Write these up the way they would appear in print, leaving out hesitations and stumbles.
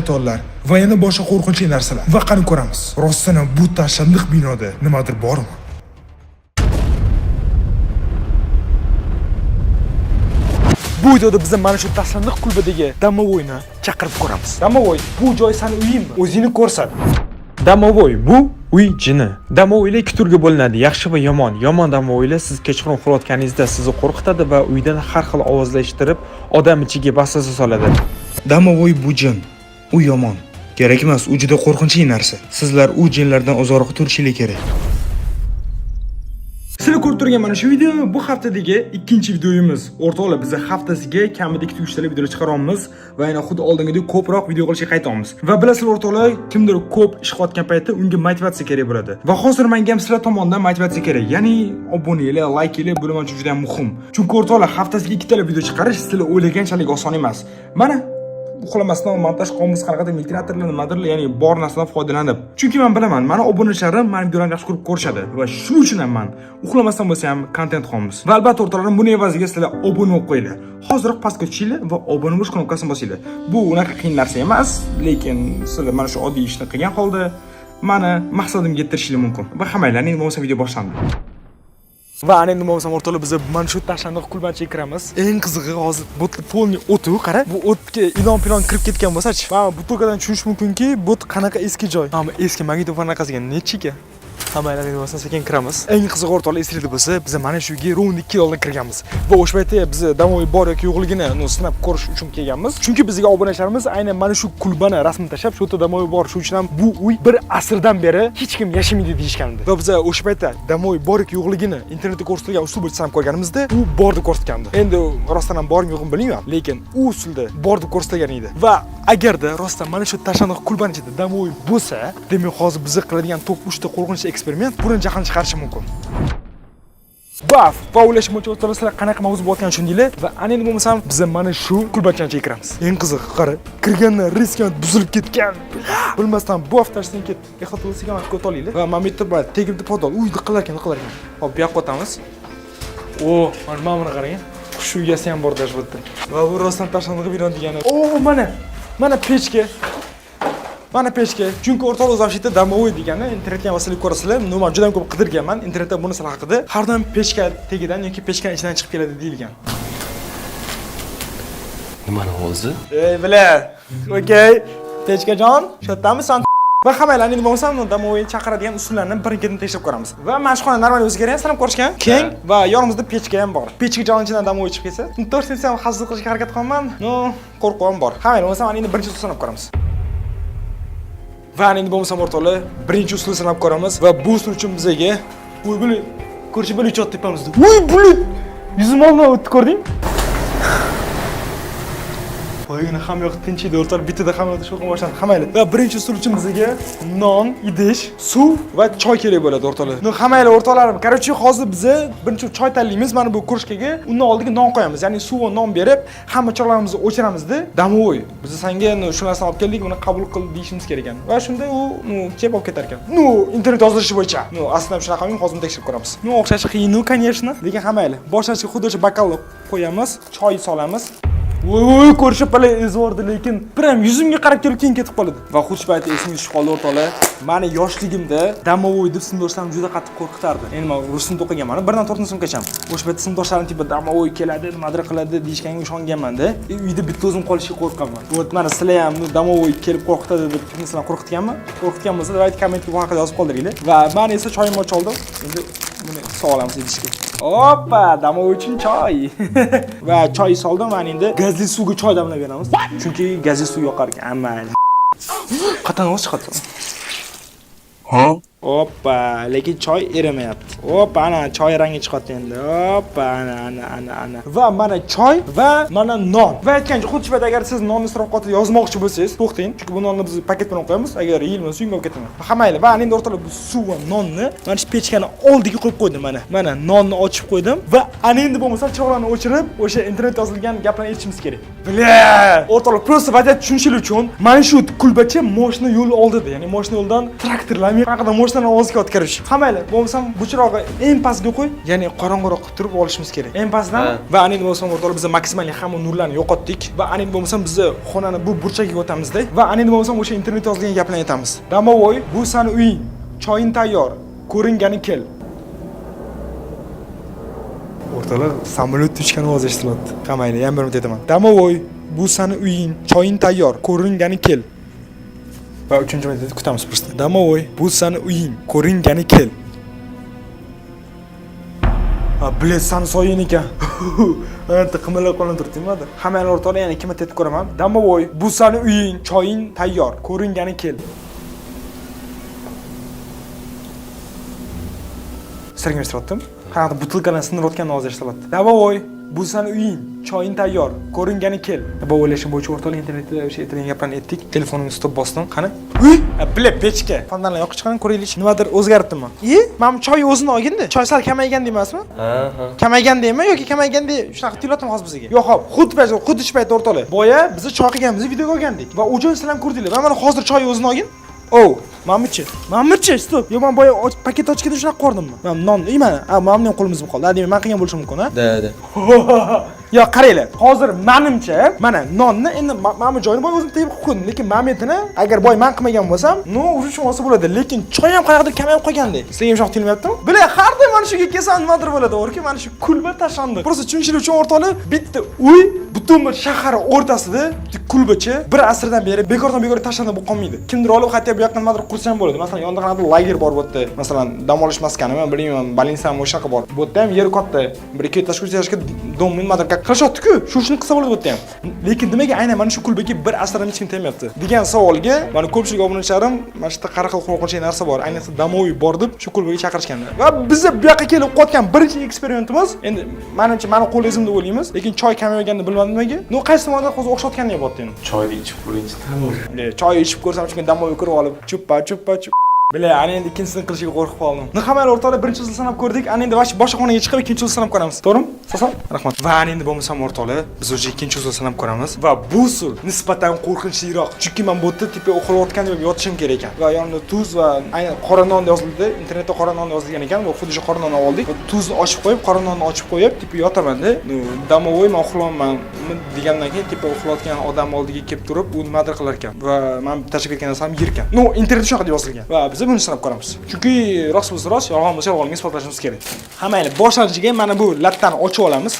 Shaytonlar va yana boshqa qo'rqinchli narsalar. Va qani ko'ramiz, rostdan ham bu tashlandiq binoda nimadir bormi? Bu videoda biz mana shu tashlandiq kulbadagi домовой ni chaqirib ko'ramiz. Домовой, bu joy sani uyingmi? O'zingni ko'rsat. Домовой bu uy jini. Домовой lar ikki turga bo'linadi, yaxshi va yomon. Yomon домовой lar siz kechqurun uxlayotganingizda sizni qo'rqitadi va uydan har xil ovozlar eshittirib, odam ichiga vasvasa soladi. Домовой bu jin. U yomon. Kerak emas, u juda qo'rqinchli narsa. Sizlar u jinlardan uzoqroq turishinglar kerak. Sizlar ko'rib turgan mana shu video bu haftadagi ikkinchi videomiz. O'rtoqlar, biz haftasiga kamida 2-3 ta video chiqaryapmiz va yana xuddi oldingidek ko'proq video qilishga qaytyapmiz. Va bilasizlar o'rtoqlar, kimdir ko'p ish qilayotgan paytda unga motivatsiya kerak bo'ladi. Va hozir menga ham sizlar tomonidan motivatsiya kerak. Ya'ni obunalar, layklar bu men uchun juda ham muhim. Chunki o'rtoqlar, haftasiga ikkitala video chiqarish sizlar o'ylaganchalik oson emas. Mana uxlamasdan montaj qilamiz, qanaqadir ventilatorlar, nimadirlar, ya'ni bor narsadan foydalanib. Chunki men bilaman, mani obunachilarim mani videolarni yaxshi ko'rib ko'rishadi va shuning uchun ham man uxlamasdan bo'lsa ham kontent qilamiz. Va albatta o'rtoqlarim, buni evaziga sizlar obuna bo'lib qo'yinglar. Hoziroq pastga tushinglar va obuna bo'lish knopkasini bosinglar. Bu unaqa qiyin narsa emas, lekin sizlar mana shu oddiy ishni qilgan holda mani maqsadimga yettirishinglar mumkin. Va hammanglarning bo'lmasa video boshlandi. Va ana endi bo'lmasam o'rtoqlar, biz mana shu tashlandiq kulbachaga kiramiz. Eng qizig'i hozir bu полный o'tu, qara. Bu o'tga ilon pilon kirib ketgan bo'lsa-chi. Mana бутылка dan tushunish mumkinki, bu qanaqa eski joy. Mana bu eski magnitofon anaqasiga nechiga? Hammanglar endi bo'lmasa sekin kiramiz. Eng qizig'i o'rtoqlar, esingizda bo'lsa, biz mana shu uyga ровно 2 yil oldin kirganmiz. Va o'sha paytda biz домовой bor yoki yo'qligini, ну, sinab ko'rish uchun kelganmiz. Chunki bizga obunachilarimiz aynan mana shu kulbani rasmini tashlab, shu yerda домовой bor, shu uchun ham bu uy bir asrdan beri hech kim yashamaydi deyishgandi. Va biz o'sha paytda домовой bor yoki yo'qligini internetda ko'rsatilgan usul bo'yicha sinab ko'rganimizda, u bor deb ko'rsatgandi. Endi rostdan ham bormi yo'qmi bilmayman, lekin u usulda bor deb ko'rsatilgan edi. Va agarda rostdan mana shu tashlandiq kulbani ichida домовой bo'lsa, demak hozir biz qiladigan top 3 ta qo'rqinchli eksperiment buni jahon chiqarishi mumkin. Baf! Va o'ylashim bo'yicha o'rtoqlar, sizlar qanaqa mavzu bo'layotganini tushundinglar va ana endi bo'lmasam biz mana shu kulbachani ichiga kiramiz. Eng qizig'i qara, kirgandan risk buzilib ketgan. Bilmasdan bof tashdan ket. Ehtiyot bo'lsak ham ko'ta olinglar. Va mana bu yerda bor, tegimda podol. Uy, qilar ekan, qilar ekan. Hop, bu yoqqa o'tamiz. O, mana buni qarang. Qush uyasi ham bor даже bu yerda. Va bu rostdan tashlandiq bino degani. O, mana. Mana pechka. Mana pechka. Chunki o'rtoqlar, o'zi домовой degani internetga ham sizlar ko'rasizlar. Ну, men juda ham ko'p qidirganman internetda bu narsalar haqida. Har doim pechka tagidan yoki pechkani ichidan chiqib keladi deyilgan. Nimani o'zi? Ey, бля. Okey. Pechkajon, shu yerdamisan? Va hammanglarni endi bo'lmasam домовой chaqiradigan usullarni birin-ketin tekshirib ko'ramiz. Va mana shu xona normal o'zi kerak, sinab ko'rishgan. Keng va yonimizda pechka ham bor. Pechka jon ichidan домовой chiqib ketsa, to'g'risini desam, hazil qilishga harakat qilaman. Ну, qo'rquv ham bor. Hammanglar bo'lmasam mana endi birinchi usul sinab ko'ramiz. Va endi bo'lmasam o'rtoqlar, birinchi usulni sinab ko'ramiz va bu usul uchun bizaga, uy, бля, ko'rishi бля uchyapti tepamizda. Uy, бля! Yuzim oldidan o'tdi, ko'rding? Boyagina hamma yoq tinch edi o'rtoqlar, bittada hamma yoqda shovqin boshlandi. Hammanglar. Va birinchi usul uchun bizga non, idish, suv va choy kerak bo'ladi o'rtoqlar. Ну, hammanglar o'rtoqlarim, короче, hozir biza birinchi choy tanlaymiz mana bu кружка ga, undan oldiga non qo'yamiz. Ya'ni suv va non berib, hamma chiroqlarimizni o'chiramizda. Домовой, biz senga, ну, shu narsani olib keldik, buni qabul qil deyishimiz kerak ekan. Va shunda u, ну, kelib olib ketar ekan. Ну, internet yozilishi bo'yicha. Ну, aslida ham shunaqa, hozir buni tekshirib ko'ramiz. Ну, o'xshashi qiyin, ну, конечно. Lekin hammanglar, boshlashga xuddi o'sha bokalni qo'yamiz, choy solamiz. Voy voy, ko'rishib pala izvordi, lekin prям yuzimga qarab kelib keyin ketib qoladi. Va xuddi shu paytda esimga tushib qoldi o'rtoqlar. Mani yoshligimda домовой deb sinfdoshlarim juda qattiq qo'rqitardi. Endi men rus sinfda o'qiganman, birdan to'rtinchi sinfgacha. O'sha paytda sinfdoshlarim типа домовой keladi, nimadir qiladi deyishganga ishonganman-da. Uyda bitta o'zim qolishga qo'rqaman. Вот mana sizlar ham домовой kelib qo'rqitadi deb kimni qo'rqitganmi? Qo'rqitgan bo'lsa, давайте kommentga bu haqida yozib qoldiringlar. Va men esa choyimni ocholdim. Endi buni solamiz idishga. Oppa, домовой uchun choy. Va choy soldim, mana endi gazli suvga choy damlab beramiz. Chunki gazli suv yoqar ekan. Mayli. Qattan ovoz chiqadi. Oppa, lekin choy erimayapti. Oppa, ana choy rangi chiqyapti endi. Oppa, ana, ana, ana, ana. Va mana choy va mana non. Va aytgancha, xuddi shu payt agar siz nonni isrof qotib yozmoqchi bo'lsangiz, to'xtang. Chunki bu nonni biz paket bilan qo'yamiz. Agar yeyilmasa uyga olib ketaman. Ha, mayli. Va endi o'rtoqlar, bu suv va nonni mana shu pechkani oldiga qo'yib qo'ydim mana. Mana nonni ochib qo'ydim va ana endi bo'lmasa chiroqlarni o'chirib, o'sha internetda yozilgan gaplarni eshitishimiz kerak. Бля! O'rtoqlar, просто vaziyat tushunishingiz uchun mana shu kulbacha moshina yo'li oldida, ya'ni moshina yo'ldan traktorlar, qanaqadir moshinalar Rostdan ovoz kelyapti, короче. Ha, mayli, bo'lmasam bu chirog'i eng pastga qo'y, ya'ni qorong'iroq qilib turib olishimiz kerak. Eng pastdan. Ha. Va ana endi bo'lmasam, o'rtoqlar, biz maksimal hamma nurlarni yo'qotdik va ana endi bo'lmasam biz xonani bu burchagiga o'tamizda va ana endi bo'lmasam o'sha internetda yozilgan gaplarni aytamiz. Домовой, bu sani uying. Choying tayyor. Ko'ringani kel. O'rtoqlar, samolyot tushgan ovoz eshitilyapti. Ha, mayli, yana bir marta aytaman. Домовой, bu sani uying. Choying tayyor. Ko'ringani kel. Va uchinchi marta kutamiz просто. Домовой, bu sani uying. Ko'ringani kel. Ha, блядь, sani soying ekan. Anta qimirlab qolib turibdi nimadir. Hammani, o'rtoqlar, yana ikki marta aytib ko'raman. Домовой, bu sani uying, choying tayyor. Ko'ringani kel. Sizlarga eshityaptimi? Qanaqa butilkalarni sindirayotgan ovoz eshitilyapti. Домовой, bu sani uying, choying tayyor. Ko'ringani kel. Bu o'ylashim bo'yicha, o'rtoqlar, internetda o'sha aytilgan gaplarni aytdik. Telefonimni stop bosdim. Qani? Uy, бля, pechka. Fondanlar yoqib chiqaman, ko'raylik. Nimadir o'zgaribdimi? I, mana bu choy o'zini olginda. Choy sal kamaygan emasmi? Ha. Kamaygan deymi yoki kamaygan dey, shunaqa tuyulyaptimi hozir bizga? Yo'q, hop, xuddi shu paytda, o'rtoqlar. Boya biz choy qilganimizni videoga olgandik va u joy sizlar ham ko'rdinglar. Va mana hozir choy o'zini olgin. Oh, manmichi? Manmichi, стоп. Yo'q, man boya paket ochganda shunaqa ko'rdimmi? Man non, i mana, a, mana buni ham qo'limizga qoldi. Ha, demak, man qilgan bo'lishim mumkin, ha? Да. Yo'q, qaranglar. Hozir menimcha, mana nonni endi mana bu joyini boya o'zim tegib qilib qo'ydim, lekin momentini agar boy man qilmagan bo'lsam, ну, уже tushunib olsa bo'ladi. Lekin choy ham qanaqadir kamayib qolgandek. Sizga ham shunaqa tuyulmayaptimi? Bila, har doim mana shuga kelsam nimadir bo'ladi, to'g'riki, mana shu kulba tashlandi. Просто tushunishlik uchun, o'rtoqlar, bitta uy butun bir shahar o'rtasida bitta kulbacha bir asrdan beri bekordan bekor tashlanib bo'lib qolmaydi. Kimdir olib, hatto bu yoqqa nimadir qursa ham bo'ladi. Masalan, yonida qanaqadir lager bor bu yerda. Masalan, dam olish maskanimi, bilmayman, больница mi o'shaqa bor. Bu yerda ham yer katta. Bir ikki этаж, uch этаж ga дом nimadir qilishyapti-ku. Shu ishni qilsa bo'ladi bu yerda ham. Lekin nimaga aynan mana shu kulbaga bir asrdan hech kim tegmayapti degan savolga mana ko'pchilik obunachilarim mana shu yerda qanaqa qo'rqinchli narsa bor, ayniqsa домовой bor deb shu kulbaga chaqirishgandi. Va biz bu yoqqa kelib qotgan birinchi eksperimentimiz endi manimcha mani qo'l izim deb o'ylaymiz, lekin choy kamayganini bilmadim nimaga. Ну, qaysi tomondan hozir o'xshatgandek bo'lyapti endi. Choyni ichib ko'ringchi, tamom. Choy ichib ko'rsam, chunki домовой kirib olib, chuppa chuppa chup. Бля, ana endi ikkinchisini qilishiga qo'rqib qoldim. Ну, mayli, o'rtoqlar, birinchi usul sanab ko'rdik. Ana endi boshqa xonaga chiqib ikkinchi usul sanab ko'ramiz. To'g'rimi? Soson? Rahmat. Va ana endi bo'lmasam, o'rtoqlar, biz уже ikkinchi usul sanab ko'ramiz. Va bu usul nisbatan qo'rqinchliroq. Chunki men bu yerda типа uxlayotgan deb yotishim kerak ekan. Va yonida tuz va aynan qora non yozildi. Internetda qora non yozilgan ekan va xuddi shu qora nonni oldik. Va tuzni ochib qo'yib, qora nonni ochib qo'yib, типа yotaman-da. Ну, домовой men uxlayapman degandan keyin типа uxlayotgan odam oldiga kelib turib, u nimadir qilar ekan. Va men tashlab ketgan narsam yer ekan. Ну, internetda shunaqa deb yozilgan. Va biz buni sinab ko'ramiz. Chunki rost bo'lsa rost, yolg'on bo'lsa yolg'onga isbotlashimiz kerak. Ha, mayli, boshlanishiga mana bu lattani ochib olamiz.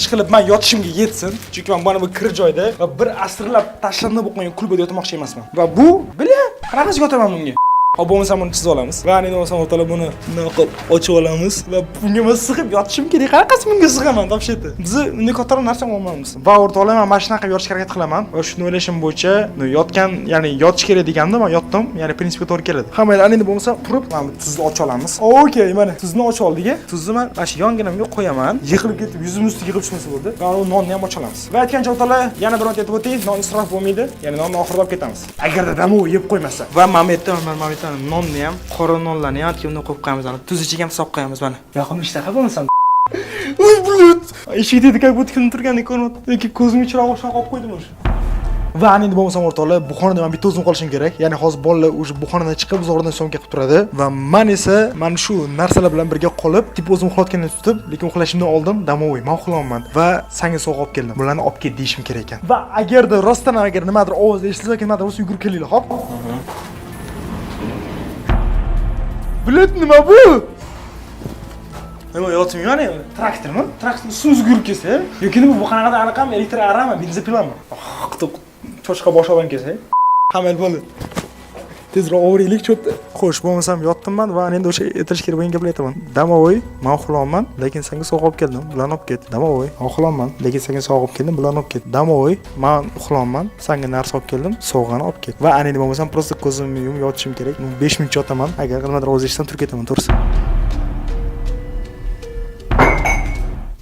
Ishqilib man yotishimga yetsin, chunki man mana bu kir joyda va bir asrlab tashlanib bo'lib qolgan kulbada yotmoqchi emasman. Va bu, бля, qanaqasiga yotaman bunga? Hop, bo'lmasam buni chizib olamiz. Va endi bo'lmasam, o'rtoqlar, buni bunday qilib ochib olamiz va bunga man sig'ib yotishim kerak. Qanaqasi bunga sig'aman, вообще-то? Biz unday kattaroq narsa olmaymiz. Va o'rtoqlar, man mana shunaqa qilib yotishga harakat qilaman. Va shuni o'ylashim bo'yicha, ну, yotgan, ya'ni yotish kerak deganda man yotdim, ya'ni prinsipga to'g'ri keladi. Ha, mayli, ana endi bo'lmasa turib mana bu tuzni ochib olamiz. Okey, mana tuzni ochib oldik. Tuzni man mana shu yonginamga qo'yaman. Yig'ilib ketib, yuzim ustiga yig'ilib tushmasa bo'ldi. Va u nonni ham ochib olamiz. Va aytgancha, o'rtoqlar, yana bir marta aytib o'tay, non isrof bo'lmaydi. Ya'ni nonni oxirida olib ketamiz. Agarda домовой yeb qo'ymasa. Va mana bu yerda mana bu yerda nonni ham, qora nonlarni ham undan qo'yib qo'yamiz. Mana tuz ichiga ham solib qo'yamiz mana. Yoqimli ishtaha bo'lmasam. Uy, блядь. Eshik tegdi, как будто kim turgandek ko'rinyapti. Yoki ko'zimga chiroq shunaqa olib qo'ydim o'sha. Va ana endi bo'lmasam, o'rtoqlar, bu xonada man bitta o'zim qolishim kerak. Ya'ni hozir bolalar уже bu xonadan chiqib, uzoqdan съёмка qilib turadi va man esa mana shu narsalar bilan birga qolib, типа o'zim uxlayotganini tutib, lekin uxlashimdan oldin домовой, man uxlayapman va sanga sovg'a olib keldim. Bularni olib ket deyishim kerak ekan. Va agarda rostdan ham agar nimadir ovoz eshitilsa yoki nimadir bo'lsa, yugurib kelinglar, hop? Блядь, nima bu? Nima yotib ya'ni traktormi? Traktor ustimizga yugurib kelsa yoki nima bu, qanaqadir anaqami, elektr arami, бензопила mi? Qilib cho'chqa bosh odam kelsa. Hamma bo'ldi. Tezroq overaylik cho'pda. Xo'sh, bo'lmasam yotdim man va endi o'sha aytilish kerak bo'lgan gaplarni aytaman. Домовой, man uxlayapman, lekin senga sovg'a olib keldim. Bularni olib ket. Домовой, man uxlayapman, lekin senga sovg'a olib keldim. Bularni olib ket. Домовой, man uxlayapman, senga narsa olib keldim. Sovg'ani olib ket. Va ana endi bo'lmasam просто ko'zimni yumib yotishim kerak. 5 minut yotaman. Agar nimadir ovoz eshitsam, turib ketaman, to'g'risi.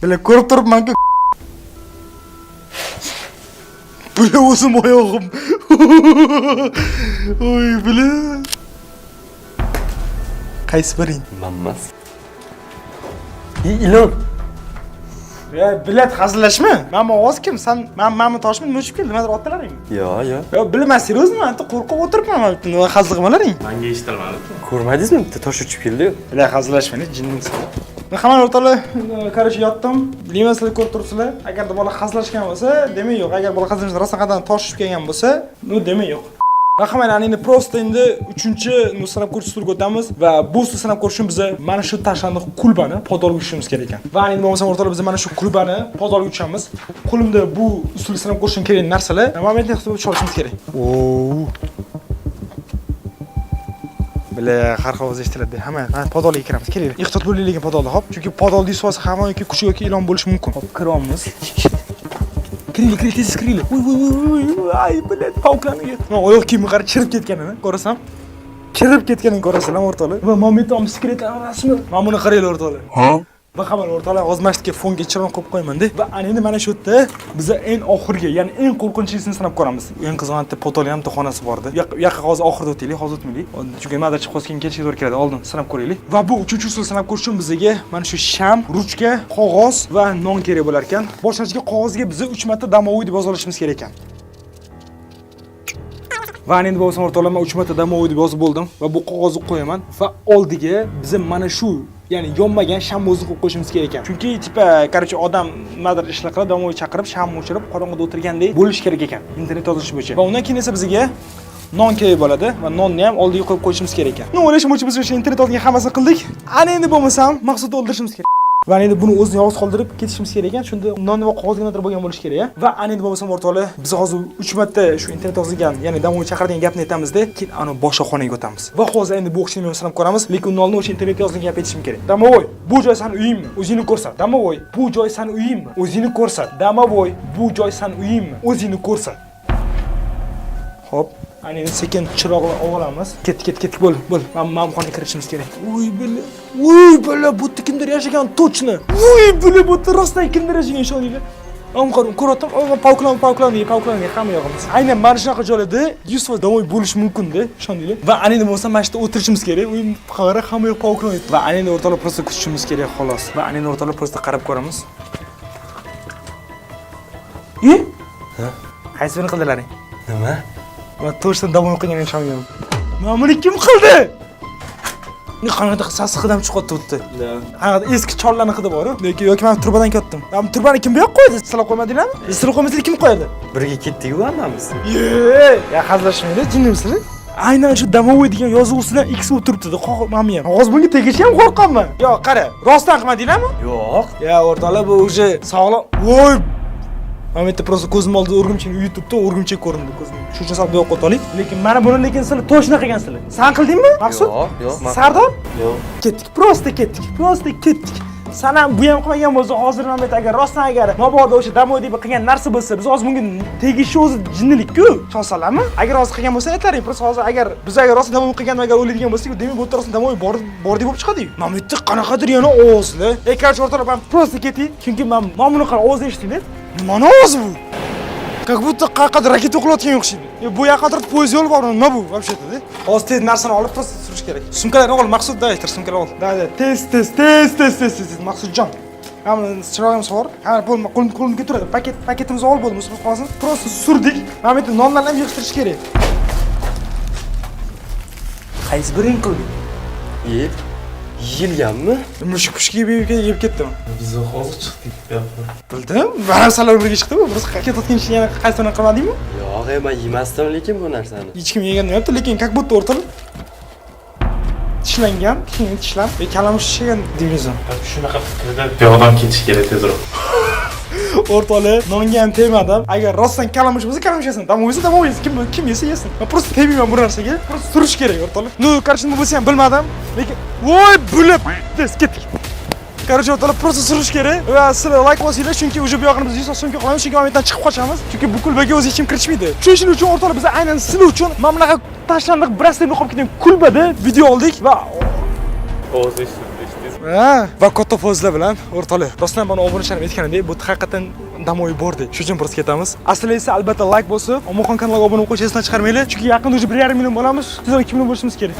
Бля, ko'rib turibman-ku. Бля, o'zim oyog'im. Oy, бля. Qaysi biring? Man emas. Ilon. Ya, блядь, hazillashma. Mana bu ovoz kim? San mana bu toshmi? Nima uchib keldi? Nimadir otdilaring? Yo'q. Yo, bilmas, серьезно, man bitta qo'rqib o'tiribman, man bitta nima hazil qilmalaring. Manga eshitilmadi. Ko'rmadingizmi? Bitta tosh uchib keldi-yu. Бля, hazillashma, jinnimsan. Men hamma o'rtoqlar, короче, yotdim. Bilmayman, sizlar ko'rib turibsizlar. Agarda bola hazillashgan bo'lsa, demak yo'q. Agar bola hazillashmasa, rostdan qadam tosh tushib kelgan bo'lsa, ну, demak yo'q. Va hamma endi просто endi uchinchi sinab ko'rish usuliga o'tamiz va bu usulni sinab ko'rish uchun biza mana shu tashlandiq kulbani podolga tushishimiz kerak ekan. Va endi bo'lmasam, o'rtoqlar, biz mana shu kulbani podolga tushamiz. Qo'limda bu usulni sinab ko'rish uchun kerak narsalar. Momentni qilib olishimiz kerak. Oo. Бля, har xil ovoz eshitiladi. Hamma, mana podolga kiramiz. Kelinglar. Ehtiyot bo'ling lekin podolda, hop. Chunki podolda yuz hamon yoki kuchuk yoki ilon bo'lishi mumkin. Hop, kiryapmiz. Kiringlar, kiringlar, tez kiringlar. Uy, uy, uy, uy, ay, блядь, паук larni. Mana oyoq kiyimi qara, chirib ketganini ko'rasan. Kirib ketganini ko'rasizlar, o'rtoqlar. Va momentum sekretlar rasmi. Mana buni qaranglar, o'rtoqlar. Ha? Va hamma o'rtoqlar, hozir mana shu yerga fonga chiroq qo'yib qo'yaman-da. Va ana endi mana shu yerda biza eng oxirgi, ya'ni eng qo'rqinchlisini sinab ko'ramiz. Eng qizig'i, bitta potol ham bitta xonasi bor edi. Bu yoqqa hozir oxirida o'taylik, hozir o'tmaylik. Chunki nimadir chiqib qolsa, keyin kelishga to'g'ri keladi. Oldin sinab ko'raylik. Va bu uchinchi usul sinab ko'rish uchun bizga mana shu sham, ruchka, qog'oz va non kerak bo'lar ekan. Boshlanishiga qog'ozga biza 3 marta "домовой" deb yozib olishimiz kerak ekan. Va endi bo'lsam, o'rtoqlar, men 3 marta "домовой" deb yozib bo'ldim va bu qog'ozni qo'yaman va oldiga biza mana shu, ya'ni yonmagan sham o'zini qo'yib qo'yishimiz kerak ekan. Chunki типа, короче, odam nimadir ishlar qilib, домовой chaqirib, sham o'chirib, qorong'ida o'tirgandek bo'lishi kerak ekan. Internet yozilishi bo'yicha. Va undan keyin esa bizga non kerak bo'ladi va nonni ham oldiga qo'yib qo'yishimiz kerak ekan. Ну, o'ylashim bo'yicha biz o'sha internet oldiga hammasini qildik. Ana endi bo'lmasam Maqsudni o'ldirishimiz kerak. Va endi buni o'zini yolg'iz qoldirib ketishimiz kerak ekan. Shunda non va qog'ozga nimadir bo'lgan bo'lishi kerak, ya. Va ana endi bo'lmasam, o'rtoqlar, biz hozir 3 marta shu internet yozilgan, ya'ni домовой chaqiradigan gapni aytamizda, keyin ana boshqa xonaga o'tamiz. Va hozir endi bu o'qishni men sinab ko'ramiz, lekin undan oldin o'sha internetda yozilgan gap aytishim kerak. Домовой, bu joy sani uyingmi? O'zingni ko'rsat. Домовой, bu joy sani uyingmi? O'zingni ko'rsat. Домовой, bu joy sani uyingmi? O'zingni ko'rsat. Xo'p, ana endi sekin chiroqni olamiz. Ketdik, ketdik, ketdik, bo'l, bo'l. Mana bu xonaga kirishimiz kerak. Uy, бля. Uy, бля, bu yerda kimdir yashagan точно. Uy, бля, bu yerda rostdan kimdir yashagan, ishoninglar. Am qarang, ko'ryaptim, паук lar, паук lar, паук lar hamma yog'imiz. Aynan mana shunaqa joylarda 100% домовой bo'lishi mumkin-da, ishoninglar. Va ana endi bo'lsa mana shu yerda o'tirishimiz kerak. Uy, qara, hamma yoq паук lar. Va ana endi, o'rtoqlar, просто kutishimiz kerak, xolos. Va ana endi, o'rtoqlar, просто qarab ko'ramiz. E? Qaysi birini qildilaring? Nima? Va точно домовой qilgan, ishonmayman. Mana buni kim qildi? Qanaqa sassiq hid ham chiqyapti bu yerda. Qanaqa eski chollarni hidi bor-u. Yoki men trubadan ketdim. Mana bu trubani kim bu yoqqa qo'ydi? Sizlar qo'ymadinglarmi? Sizlar qo'ymasanglar, kim qo'yadi? Birga ketdik-ku hammamiz. Ye, ya hazillashmanglar, jinnimisizlar? Aynan shu "домовой" degan yozuv ustidan X bo'lib turibdi. Mana bu ham. Hozir bunga tegishga ham qo'rqaman. Yo'q, qara, rostdan qilmadinglarmi? Yo'q. Ya o'rtoqlar, bu уже sog'lom. Voy! Mana bu yerda просто ko'zim oldida o'rgimchakni uyi turibdi, o'rgimchak ko'rindi ko'zimga. Shu uchun sal bu yoqqa o'taylik. Lekin mana buni lekin sizlar точно qilgansizlar. San qildingmi, Maqsud? Yo'q, yo'q. Sardor? Yo'q. Ketdik, просто ketdik, просто ketdik. San ham, bu ham qilmagan bo'lsa, hozir mana bu yerda agar rostdan agar mabodo o'sha домовой deb qilgan narsa bo'lsa, biz hozir bunga tegishi o'zi jinnilik-ku. Ishonsalarmi? Agar hozir qilgan bo'lsa, aytaring. Просто hozir agar biz agar rostdan домовой qilgan agar o'ylaydigan bo'lsak, demak bu yerda rostdan домовой bor bor deb bo'lib chiqadi-yu. Mana bu yerda qanaqadir yana ovozlar. Ey, короче, o'rtoqlar, man просто ketay, chunki man mana buni qara, ovozni eshitdinglar. Nimani ovozi bu? Как будто qayerqadir raketa o'qilayotganga o'xshaydi. E, bu yaqin atrofda poyezd yo'li bor, nima bu вообще-то? Hozir tez narsani olib просто surish kerak. Sumkalarni ol, Maqsud, дай, sumkalarni ol. Да, да, tez, tez, tez, tez, tez, tez, tez, Maqsudjon. Mana chirog'imiz bor. Ha, bo'lma, qo'lim qo'limga turadi. Paket, paketimizni olib bo'ldi, musulmon qolsin. Просто surdik. Mana bu yerda nonlarni ham yig'ishtirish kerak. Qaysi biring qilding? Ye. Yeyilganmi? Mushuk pushuk yeb yeb ketdimi? Biz hozir chiqdik bu yoqqa. Bildim. Mana sizlar birga chiqdi bu. Biz ketayotgan ishni yana qaysini qilmadingmi? Yo'q, men yemasdim lekin bu narsani. Hech kim yegan deyapti, lekin как будто o'rtoqlar tishlangan, kichkina tishlar ve kalamush tishlagan deymiz. Shunaqa fikrda bu yoqdan ketish kerak tezroq. O'rtoqlar, nonga ham tegmadim. Agar rostdan kalamush bo'lsa, kalamush yesin. Домовой bo'lsa, домовой yesin. Kim kim yesa yesin. Men просто tegmayman bu narsaga. Просто surish kerak, o'rtoqlar. Ну, короче, nima bo'lsa ham bilmadim. Lekin voy, bo'lib tez ketdik. Короче, o'rtoqlar, просто surish kerak. Va sizlar like bosinglar, chunki уже bu yog'ini biz 100 so'mga qilamiz, chunki mana bu yerdan chiqib qochamiz. Chunki bu kulbaga o'zi hech kim kirishmaydi. Shuning uchun, o'rtoqlar, biz aynan sizlar uchun mana bunaqa tashlandiq birasida qolib ketgan kulbada video oldik va Ovoz eshitildi, eshitdingiz? Ha, va katta foizlar bilan, o'rtoqlar. Rostdan mana obunachilarim aytganidek, bu haqiqatan домовой bordi. Shu uchun просто ketamiz. Aslida esa albatta like bosib, Omonxon kanaliga obuna bo'lib qo'yish esdan chiqarmanglar. Chunki yaqinda уже 1,5 million bo'lamiz. Tezroq 2 million bo'lishimiz kerak.